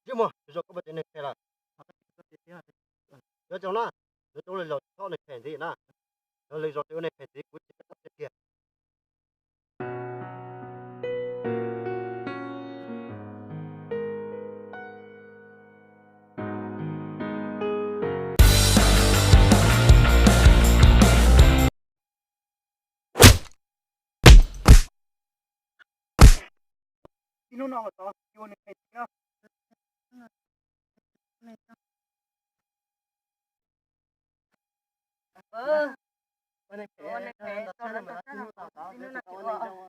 Zib muag, zog koj puas cev neeg phem lawm? Cov cov na, cov cov lwm zaus tsis txhob ua neeg phem ntxiv na. Cov lwm zaus tsis ua neeg phem ntxiv kuv tsis txhob tiag. Ib hnub no tod tsis ua neeg phem ntxiv na. Ua neeg phem, ib hnub no tsis ua.